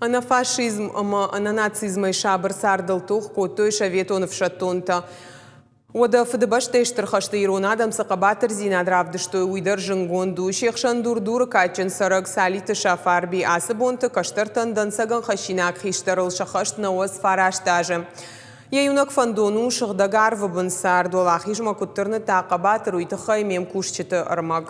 Ӕнӕфашизм ӕмӕ ӕнӕнацизмӕй сабыр цардыл тох кодтой советон ӕфсӕддонтӕ. Уӕдӕ Фыдыбӕстӕйы Стыр хӕсты ирон адӕм цы хъӕбатырдзинад равдыстой, уый дӕр зынгонд у. Се хсӕн Дур-Дуры кадджын цӕрӕг Цалиты Сафарби ацы бонты кӕстӕртӕн дӕнцӕгӕн хӕссинаг хистӕрыл сӕххӕст 99 азы. Йӕ иунӕг фӕндон у сыгъдӕг арвы бын цард. Уӕлахизмӕ куыд тырныдта хъӕбатыр, уый тыххӕй ме мкусджыты ӕрмӕг.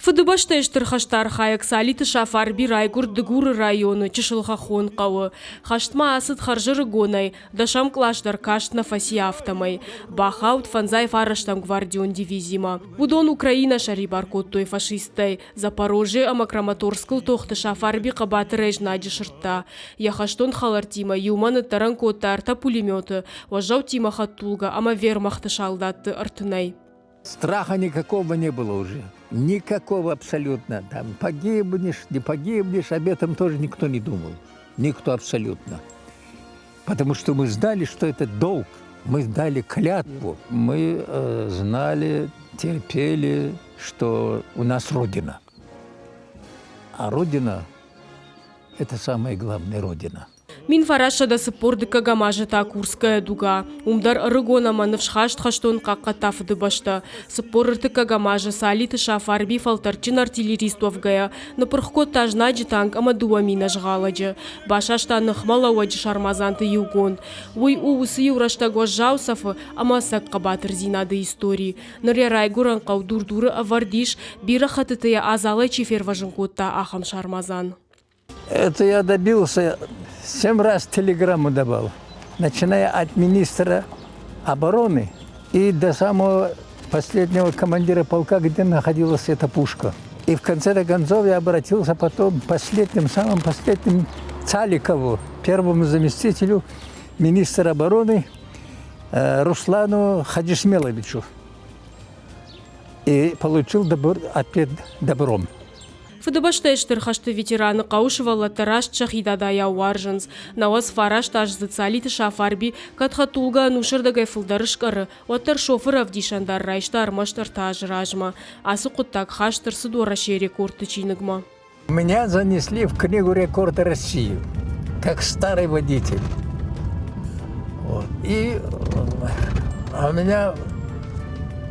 Фыдыбӕстӕйы Стыр хӕсты архайӕг Цалиты Сафарби райгуырд Дыгуры районы чысыл хӕххон хъӕуы. Хӕстмӕ ацыд хӕрзӕрыгонӕй, дӕсӕм кълас дӕр каст нӕ фӕци, афтӕмӕй. Бахауд фӕндзай фарӕстӕм гвардион дивизимӕ. Уыдон Украинӕ сӕрибар кодтой фашисттӕй. Запорожье ӕмӕ Краматорскыл тохты Сафарби хъӕбатырӕй знаджы сырдта. Йӕ хӕстон хӕлӕрттимӕ иумӕ ныддӕрӕн кодта ӕртӕ пулеметы, уӕззӕуттимӕ хӕдтулгӕ ӕмӕ вермахты салдатты ӕртынӕй. Страха никакого не было уже. Никакого абсолютно. Там погибнешь, не погибнешь, об этом тоже никто не думал. Никто абсолютно. Потому что мы знали, что это долг. Мы дали клятву. Мы знали, терпели, что у нас Родина. А Родина – это самая главная Родина. 1942 азы та Курская дуга. Уым дӕр ӕрыгон ӕмӕ ныфсхаст хӕстон хъахъхъӕдта Фыдыбӕстӕ. 43 азы Цалиты Сафарби фӕлтӕрдджын артиллерист уӕвгӕйӕ, ныппырх кодта знаджы танк ӕмӕ дыууӕ минӕзгъалӕджы. Басаста ныхмӕлӕууӕджы сармадзанты иугонд. Уый у уыцы иу рӕстӕг уӕззау цӕфы ӕмӕ ӕцӕг хъӕбатырдзинады истори. Ныр йӕ райгуырӕн хъӕу Дур-Дуры ӕвӕрд ис, бирӕ хӕттыты йӕ адзалӕй чи фервӕзын кодта, ахӕм сармадзан. Это я добился, семь раз телеграмму давал, начиная от министра обороны и до самого последнего командира полка, где находилась эта пушка. И в конце концов я обратился потом последним, самым последним Цаликову, первому заместителю министра обороны Руслану Хаджисмеловичу. И получил добр, ответ добром. Фыдыбӕстӕйы Стыр хӕсты ветераны хъӕуы сывӕллӕттӕ раст сӕхи дадайау уарзынц. 99-аздзыд Цалиты Сафарби кӕд хӕдтулгӕ ӕнусырдӕгӕй фылдӕр скъӕры, уӕддӕр шофыры ӕвдисӕндар райста ӕрмӕст ӕртӕ азы размӕ. Ацы хъуыддаг хаст ӕрцыд Уӕрӕсейы рекордты чиныгмӕ. Меня занесли в Книгу рекорда России, как старый водитель. Вот. И а меня,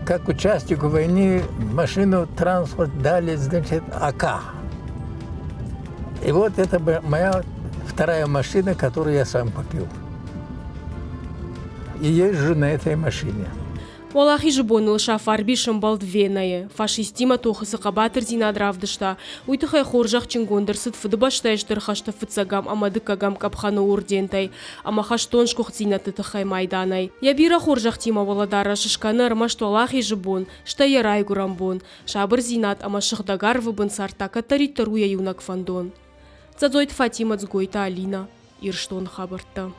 как участнику войны, машину, транспорт дали, значит, АК. И вот это моя вторая машина, которую я сам купил. И езжу на этой машине. Уӕлахизы боныл Сафарби сӕмбӕлд Венӕйы. Фашисттимӕ тохы цы хъӕбатырдзинад равдыста, уый тыххӕй хорзӕхджынгонд ӕрцыд Фыдыбӕстӕйы Стыр хӕсты фыццӕгӕм ӕмӕ дыккӕгӕм къӕпхӕны ордентӕй ӕмӕ хӕстон сгуыхтдзинӕдты тыххӕй майданӕй. Йӕ бирӕ хорзӕхтимӕ уӕлӕдарӕс скӕны ӕрмӕст Уӕлахизы бон, стӕй йӕ райгуырӕн бон. Сабырдзинад ӕмӕ сыгъдӕг арвы бын цард та кӕддӕриддӕр у йӕ иунӕг фӕндон. Дзӕдзойты Фатимӕ, Дзгойты Алинӕ, Ирыстоны хабӕрттӕ.